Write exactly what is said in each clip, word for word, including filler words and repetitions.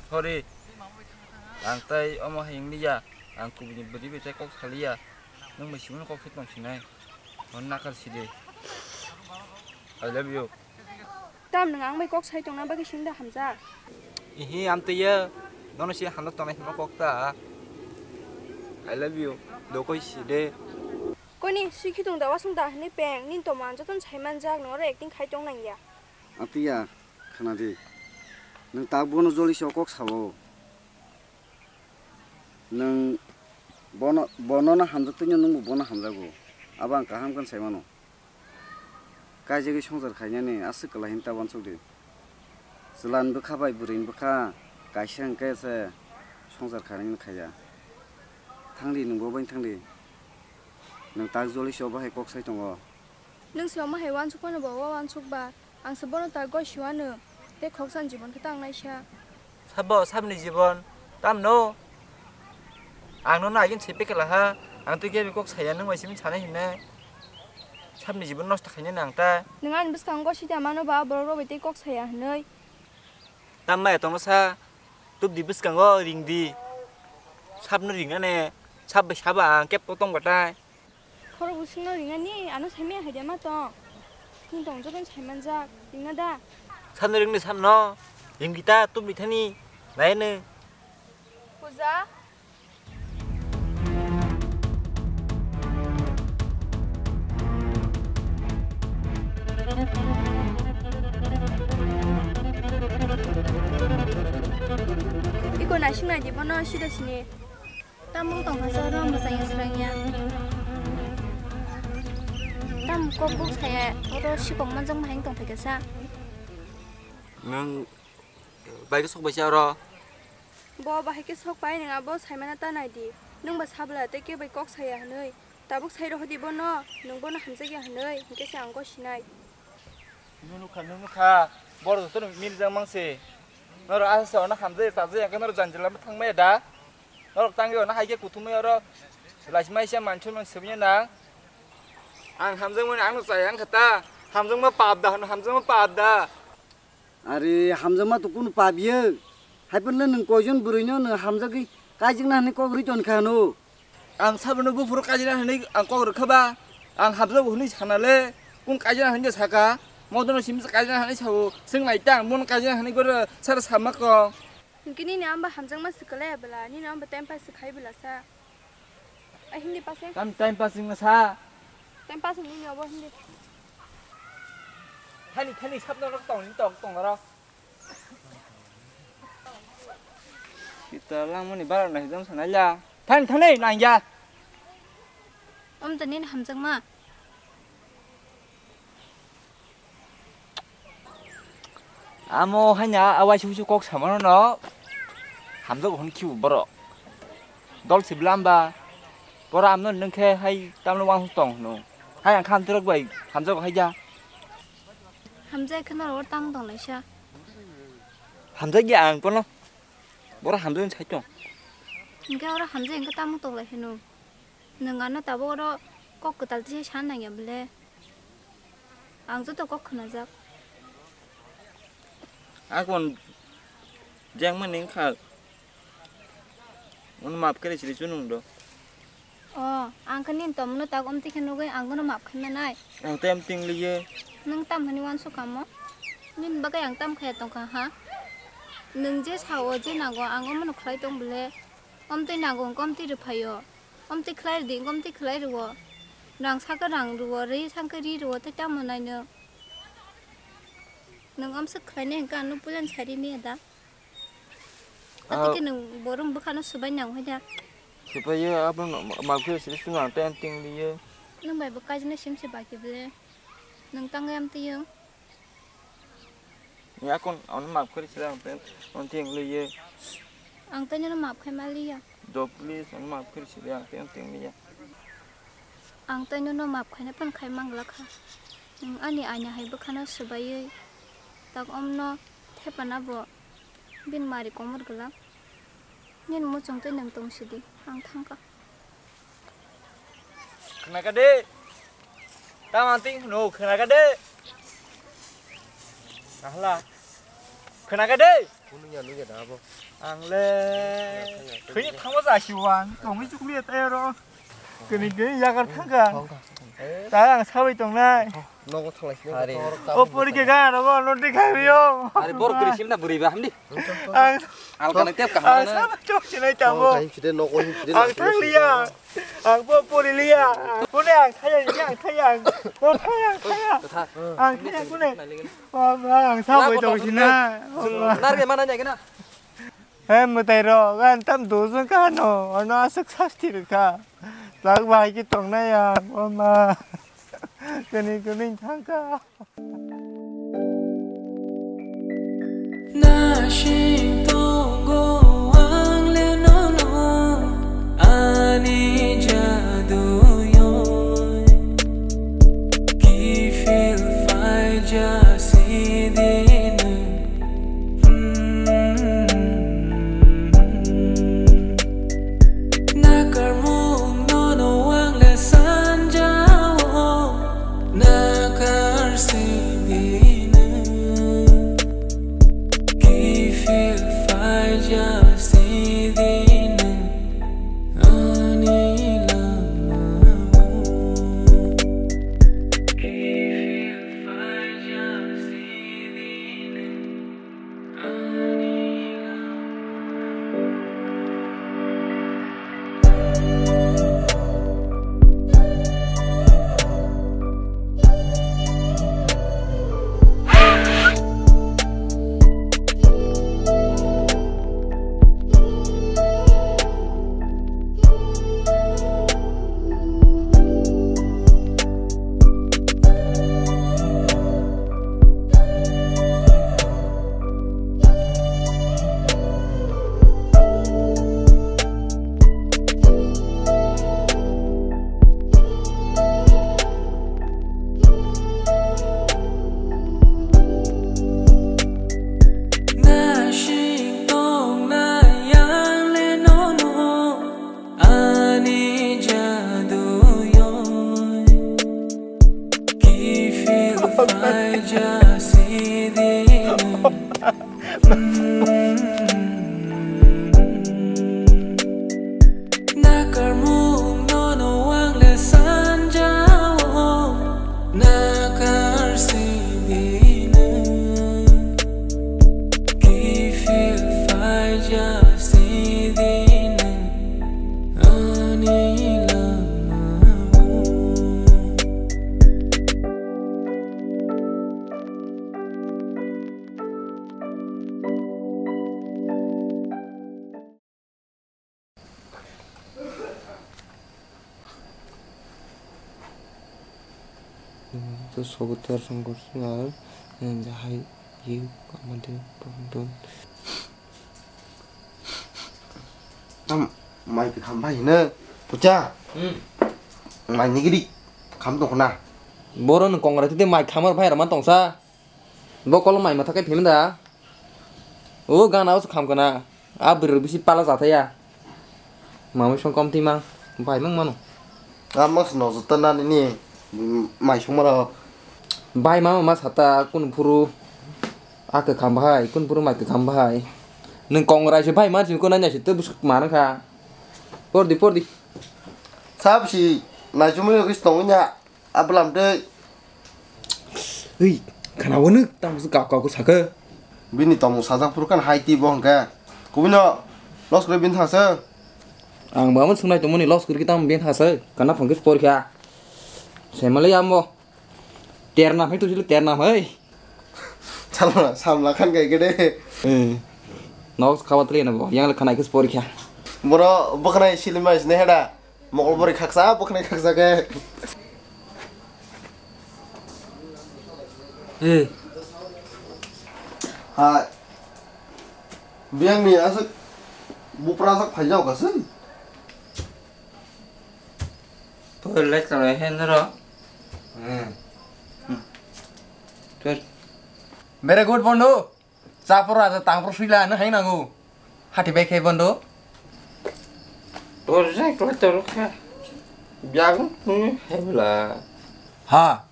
Sorry, ang tai omo hai wng liya, ang kubuni bwrwi bai tai kok saliya, nwng bai simi kok se tong sinai, hwn nakar sidi. I love you. Tam nwng ang bai kok sai tongna bagwi simi da hamjak? Ihi, amtwi ya, nono si hamjak tongnai hwnma kok ta. I love you, dokoi sidi. Koni, swi khitung da wasung da hwnwi peng, nini tongmung ang jotono sai manjak, nwng oro acting khai tong nang ya. Amtwi ya, khna di. Nwng tak bono joli se o kok sao. Nwng bono, bono no hamjak twi nwngbo bono hamjago. Abo ang kaham khe sai mano. Kaijagwi swngchar khainani aswk kwlai hwn ta uansuk di. Chwla ni bwkha bai bwrwi ni bwkha kaisa hwnkhe se swngchar khainani khaiya. Thangdi nwng bo bai thangdi. Nwng tak joli se obo hai kok sai tongo. Nwng se omo hai uansuk phano bo o uansuk ba. Ang se bono tak goi siwano, tei khoksa ni jibon khe tang naisa. Sabo sabni jibon, tamno? Ang nono agin sepe kela ha, ang twi kebo kok saya nwng bai simi sanai hinne. Sabni jibon nosto khainani ang ta. Nwng ani bwskango sida mano ba borok rok bai tei kok saya hinwi. Tam maya tongno sa, tubdi bwskango ringdi. Sabno ringane, sab bai sabo ang kebo tong batai. Khorok bwswkno ringani, ano saimaya hai de ma tong. Chini tong jotono sai manjak, ringna da? Samno ringni samno, ringdi ta tubni thani, naino. Puja? Iko naising nai di bono sida sini. Tamung tongkha sa oro mwchangya swrangya. Tam kok buk saya oro sikok manjak mahai tongphaikha sa. Nwng bai khe sok bai sa oro. Bo bahai khe sok pai nwng abo saimana ta nai di. Nwng ba sabla tei kebo kok saya hwnwi. Tabuk sai rohodi bono, nwng bono hamjakya hwnwi, hinkhe se ang goi sinai. Nwng nukha, nwng nukha, borok jotono mirijak mang se. Norok aswk se ono hamjak, chajak, hinkhe norok janjila thangmaya da? Norok tangwi ono hai khe kuthumwi oro lachimaisa manthwi man swmanya nang. Ang hamjakmani ano chaya wngkha ta, hamjakma pap da hwno, hamjakma pap da. Are hamjakma to kunu pap ye? Haiphano le nwng koijon bwrwino nwng hamjagwi kaijakna hwnwi kok rwi tonkha hwno? Ang sabono buphuru kaijakna hwnwi ang kok rwkha ba? Ang hamjago hwnwi sana le, kung kaijakna hwnwi saka, modono simi kaijakna hwnwi sao, swng nai ta ang bono kaijakna hwnwi goro sara sama kong. Hinkhe nini amba hamjakma swkale bwla, nini amba time pass khai bwla sa. Ai, hindi pasing. Tam time passing na sa. Time passing nini obo hindi. Thani, thani, sabno rok tong, tong, tong ro. Kita lang mani barang na hidam sana ya. Thani, thani, nang ya. Om tani hamjakma. Amo haina a waisa wuisu kok samano no hamjago hwn khiu borok. Dol sibla hwnba borok amno nwng khe hai tamno uansuk tong hwno. Hai ang kha amtwrwk bai hamjago hai ja. Hamjai kheno oro tang tong laisa. Hamjai ya ang pono. Borok hamjai sai tong. Hwnkhe oro hamjai hwnkhe tamo tong lai hwno. Nwng ano tabuk oro kok kwtal tisa san nangya bwle? Ang joto kok khwnajak. Akon jengmani wngkha. Ono maaf khe rw siri chwng nwng do. O, ang khe nini tongmano tak omtwi khe nugwi ang bono maaf khai manai. Ang tei amtwng liye. Nwng tam hwnwi uansuk kamo? Nini bagwi ang tam khaya tongkha ha? Nwng je sao je nango ang omono khlai tong bwle. Omtwi nango hwnkhe omtwi rwphaio. Omtwi khlai rwdi hwnkhe omtwi khlai rwo. Rang sakhe rang rwo, ri sakhe ri rwo tei tamo naino. Nwng omswk khlainai hwnkhe ano puilani sari maya da? Ah. Atwkhe nwng borok bwkhano swbai nang hai da? Swbaiyo, abono ma-, maaf khe siri chwng ang tei amtwng liyo. Nwng bai bo kaijana simse baki bwle. Nwng tangwi amtwio. Yakon ano maaf khe siri ang tei amtwng liyo. Ang tei nono maaf khai ma liya. Do please, ano maaf khe siri ang tei amtwng liya. Ang tei nono maaf khaina phano khai manglakha. Nwng ani aina hai bwkhano swbaiwi tak omno thepana bo bini mari komor gwlak. Nini muchung twi nwng tong sidi, ang thangkha. Khwnakha de? Tamo ang twi hwno, khwnakha de? Ahla. Khwnakha de? Ang le thwini thangma jasi wang tongwi chukliya tei oro. Kini kini yagar thangka. Tei ang sabai tongnai. Nogo thanglai sini. O pori ke ga rogo no dikhai yo. Ari bor kiri simna buri ba hamdi. Ang Alkana tep kaham ang na. Sabai chok sinai tamo. Ang thangliya. Ang bo pori liya. Kune ang thaya ni ang thaya. Bo thaya thaya. Ang thaya kune. Mama, ang sabai tong sina. Narge mana nya kena. He mwtai rok, ang tam dusung kha no, ano aswk sasti rwkha. Tak bahai khe tongnai ang, o ma. Kani kani thangkha. Nasing tongo ang le nono, ani jadu yoi. Kifil faija sidinu. Nakarmung nono ang le sanjao, nakar sidinu. Kifil faija sidinu, ani lama. Kifil faija sidinu. Nasing tongnai ang le nono. Ani jadu yoi, kifil faija sidinu. Nakarmung nono ang le sanjao, nakar sidinu. Kifil faija sidinu, ani lama. To sobo ter song kor sing ar, eh, jahai yuk amade pondon. Tam mai ke kham bai ne, pucha. Hmm. Mai ni gidi kham tong khna. Boro nwng kongrai tete mai khamar bai rama tongsa. Bo kolo mai matha kai phim da. O gana o kham kana. A bwrwi bisi pala jathaya. Mamui song kom timang. Bai mang mano. A mas no jota na ni, mm, mai song mara. Bai mama ma sata kun phuru. A ke kham bahai, kun phuru mai ke kham bahai. Nwng kongrai se bai man sin ko nanya se to bus mana kha. Por di, por di. Sab si nai chumui kis tong nya. Ablam tei. Ui, khana wano tamo se kau kau ko saka. Bini tamo sajak phuru kan hai ti bo hwnkhe. Kubino loss kuri bini thangsa. Ang bamo sungnai tongmani loss kuri tamo bini thangsa. Kana phangkhe porikha. Semale yamo. Terna phai tu sile terna phai. Chalona samla khan kai gede. Eh. Nos khawa tli na bo. Yang le khana kis porikha. Boro boknai silimai sine heda. Mokol bori khaksa, boknai khaksa khe. Eh. Ha. Biyang ni aswk bupra sak phai jao ka swi. Poi lai tong he noro. Hmm. Hmm. Very good, bondhu. Chapor aja tangpor suila no hai nango. Hati bai khe bondo. Borjak kla torok kha. Biago nung hebla. Ha.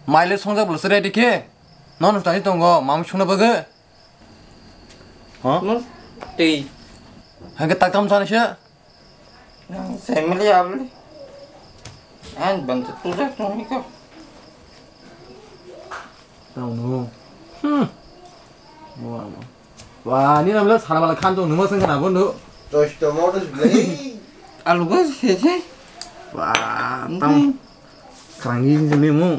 Maile songjak bolo sere dikhe. Non tani tongo mam suna bage. Ha? Mo tei. Hake takam sana siya. Nang family abli. An banta tuja tong iko. Tau no. Hmm. Wah, wah. Wah, ni namle sana bala khan tong numa sengkana bondo. Josh tomatoes blei. Alu go sese. Wah, tam. Krangi ni mu.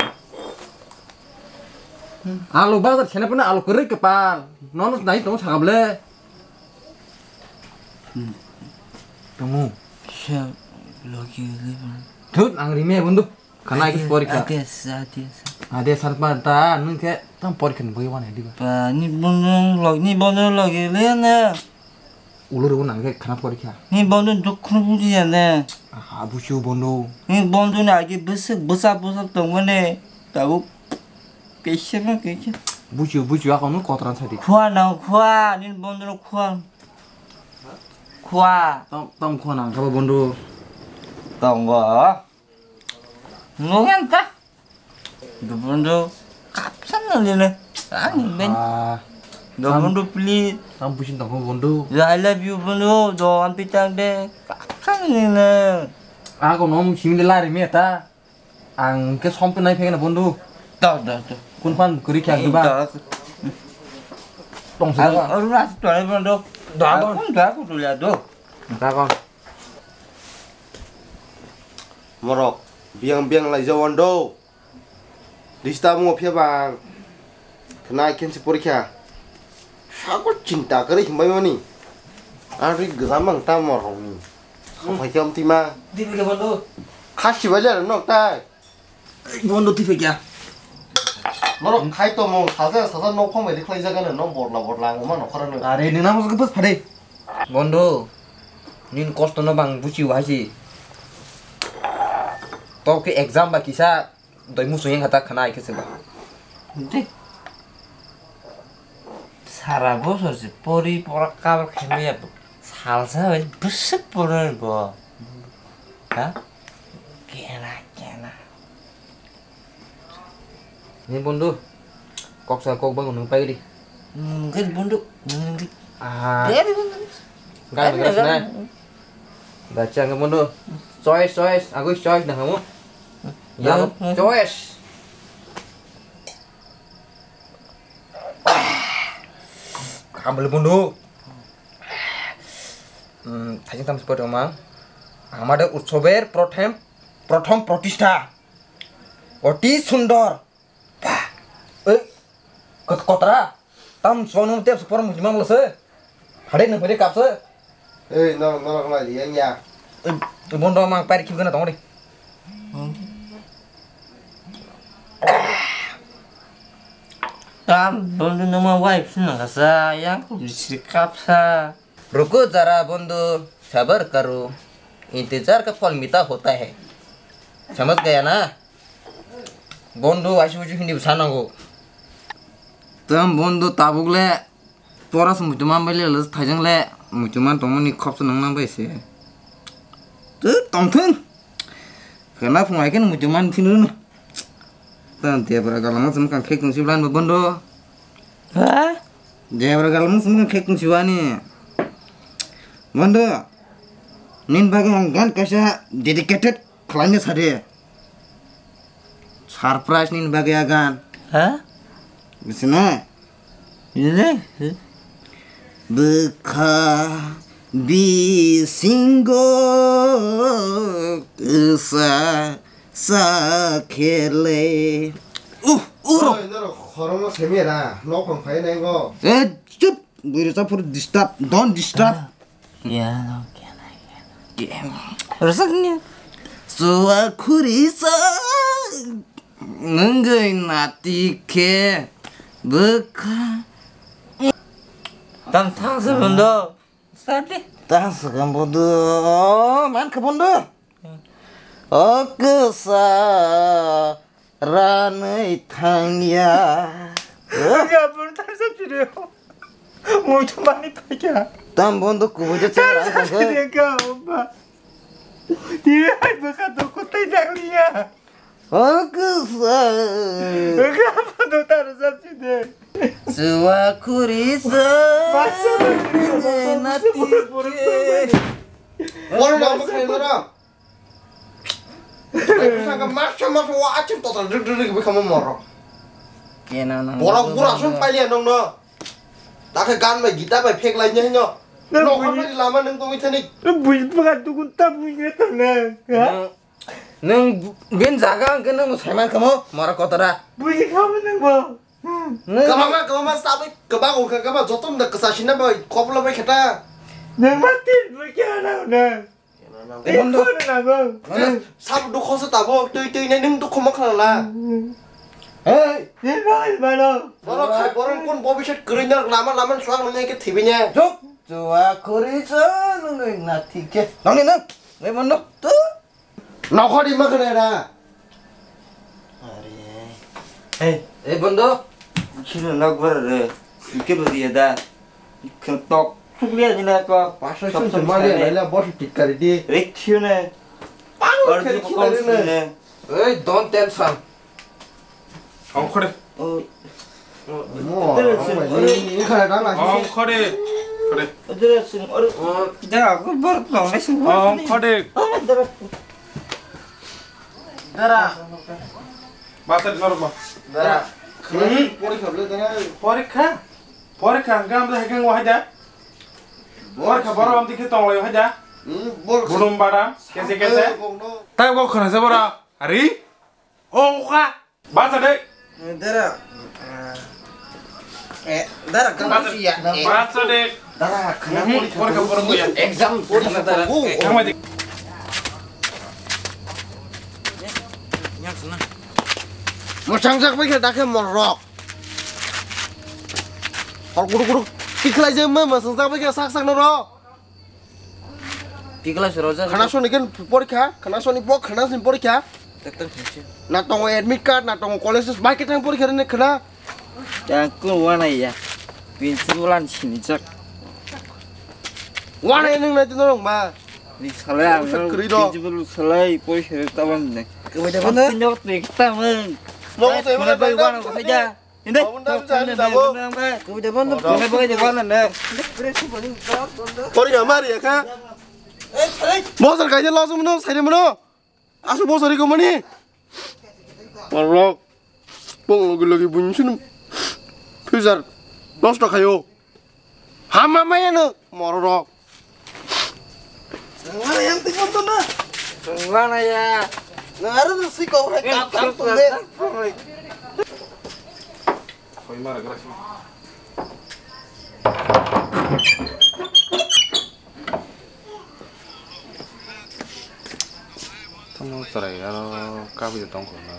Alu bazar sene puna alu kere kepal. Nono nai tong sagable. Tongmu. Sir, logi liver. Thut, ang rime bondo. Khana iki porikha. Ades, ades. Ade sarpa ta nung khe tam porikha ni boi wane diba. Pa ni bondo log ni bondo logi le na. Ulo ro nang khe khana porikha. Ni bondo dukhu buji ya ne. Aha, buchu bondo. Ni bondo na agi busuk busa busa tongmane. Tabuk. Kaisa ma kaisa. Buchu, buchu, ako nung kotran sadi. Khua na khua, ni bondo khua. Khua. Tong, tong khua nang kabo bondo. Tong go. Nung yan ta. Do bondo. Kapsan na lele. Ani ben. Ah. Do bondo please. Tam buchin tong bondo. I love you bondo. Do ampitang de. Kapsan lele. Ako nom simile lari me ta. Ang ke sompe nai phegena bondo. Da, da, da. Kun phan kuri kya giba. Da. Tong sa. Ang aruna sa tuai bondo. Da, da. Kun da ku tulia do. Da kon. Morok, biang biang lai jawan do. Dista mo phia bang. Khna khensi porikha. Sako chinta kare himbai mani. Ari gramang ta morong ni. Sapai kam tima. Dibi ke bondo. Khasi bajar nok tai. Bondo tipe kya. Norok khai to mo saja saja nok phang bai khlai jaga no borla borla ang ma nokhara no. Are ni namo ke bus phade. Bondo. Nin kosto no bang buchi wasi. To ke exam ba kisa. Doi muchung yang kata khana aike se ba. Dei. Sara bosor se pori pora kabor khaimaya salsa bai bwswk poro bo. Ha? Kena, kena. Ni bondo. Kok sa kok bang nung pai di. Hmm, ke bondo. Hmm, ke. Ah. Ke di bondo. Gai Gai beres di na. Gai. Bacha ang bondo. Choice, choice. Aku choice dah kamu. Ya, hmm, hmm. Choice. Kamu bondo. Hmm, thajin tam sport omang. Amade utsober prothom, prothom protistha. Oti sundor. Ei, kot-, kotra. Tam sono tep se por mujima molo se. Hade no pede kap se. Ei, no, no, no, ya, ya. Ei, bondo mang pari khibgana tong di. Tam bondo no ma wife sina kasa, yang ko bisri kap sa. रुको जरा बंधु, सबर करो, इंतजार का फल मीठा होता है। समझ गया ना? Bondo, aisi uju hindi bwsa nango. Tam bondo tabuk le, pora se muitu man bai le, thaijang le, muitu man tongmani khopsa nang nang bai se. Twi tongthwng. Khana phung hai khe muitu man phinu no. Tam debra galang se mukang khek tong siblan bo bondo. Ha? Debra galang se mukang khek tong sibani. Bondo. Nin bagwi ang gan kaisa dedicated khlaina sadi. Surprise nin bagwi a gan. Ha? Bisina? Ini? Bwkha bisingo kwsa sa khele. Uh, uro. Oi, norok khorokno semi ra, nok phang phai nai go. Eh, chup. Bwrwi sa phuru disturb, don't disturb. Ah. Ya, no, kena, kena. Rwchapni. Suwa khuri sa nwngwi nati khe bwkha. Tam thang se bondo. Sadi. Tam se bondo. Man khe bondo. Hmm. O kwsa ranwi thangya. Ya, bwrwi tam se phiri. Muitu mani paikha. Tam bondo kubui de chang rang thangkhe. Tini ka, ba. Tini hai bwkha dukhu tei nang liya. Hoksa. Hoksa pano ta rwchap si de. Chua khuri sa. Baksa ba khuri sa, baksa ba khuri sa, baksa ba khuri sa. Oro na baksa ba khuri sa. Saka maksa maksa wa achim total duk duk duk bikha mo moro. Kena nang. Borok bura sun pailiya nong no. Takhe gan bai gita bai phek lai nyo. Nang no bui- khon bai lama nang tongwi thani. Nang bui bwkha dukun ta bui nge tong nang. Ha? Nang, nang bu-, ben jaga ang khe nang sai man kamo moro kotora. Bui kha mo nang bo. Nang kabama kabama sabai kabang ungkha kaba jotom da kasa sina bai koplo bai khata. Nang ma tin bui kha nang nang. Bondo. Sab dukho se tabuk, twi twi nai nwng dukho ma khlangla. Hey! Borok khai borok kun bobisat kwrwi nang lama lama swang nang ke thibi ne. Chuk! Chua khuri sa nung nung na thik khe. Nang ni nang. Hey, Bondo. Tu. Nokhor di ma khna da. Are. Hey, hey, Bondo. Chino nok bar re. Sike bari da. Tok sukliya jina ko. Pasal sum sum mali laila bos tikkari di. Rikhiu ne. Pang kari khilari ne. Hey, don't tension. Ong khore. Oh. Mo, ong khore. Ong khore. Khore. Dara sing or. Oh. Dara ko bar no ne sing. Ong khore. Oh, dara. Dara. Bata di norok ba. Dara. Hmm? Porikha bole dara. Porikha? Porikha hwnkhe amtwi haikhe wahai da? Porikha borok amtwi khe tonglai wahai da? Hmm, bol. Budum badam, kese kese. Bol no. Tai bo khana se bora. Ari? O kha. Bata de. Dara. Eh, dara, kang si ya. Eh. Bacha de. Dara, khana pori, pori, pori, pori, ya. Exam pori, dara. Thangma de. Yang sana. Mo changjak bai khe dakhe morok. Hor guru guru tikhlai je ma, ma changjak bai khe sak sak no ro. Tikla se rojak. Khana soni ken porikha, khana soni bo khana soni porikha. Tak tak thangsi. Na tongo admit card, na tongo college, bai khe thang porikha rene khana. Yang ko wana ya. Principal an sini jak. Wana ya nung nai tino rong ma. Ni salai ang. Sa kri do. Principal salai porikha re tawan ne. Kawai da bana. Tinok tik tamang. Mo sai mana bai wana ko ja. Inde. Pori ya mari ya kha. Bosor kaisa loss mano, sai mano. Asu bosor iko mani. Morok. Bong logi logi bunyi sunu. Future. Loss to khayo. Hama maya no. Morok. Mana yang tinggal tu na? Mana ya? Nang ada tu si kau hai kap kap tu deh. Tamo chwrai aro kabui tongkha na.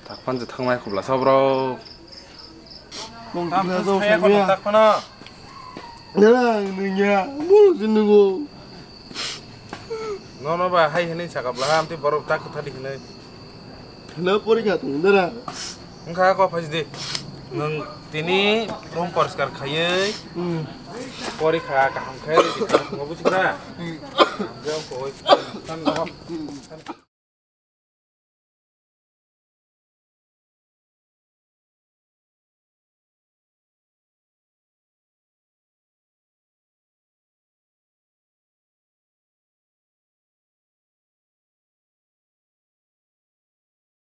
Tak phan je thangmai khobla sa bro. Mung kina do saya kono tak kono. Nang nungya, mulu sinugo. Nono ba hai hini sakap lah, amti borok tak kota di hini. Hino porikha tong dara. Wngkha ko phai di. Nwng tini room poriskar khaiwi. Hmm. Porikha kaham khe di, buchikha. Hmm. Ang koi.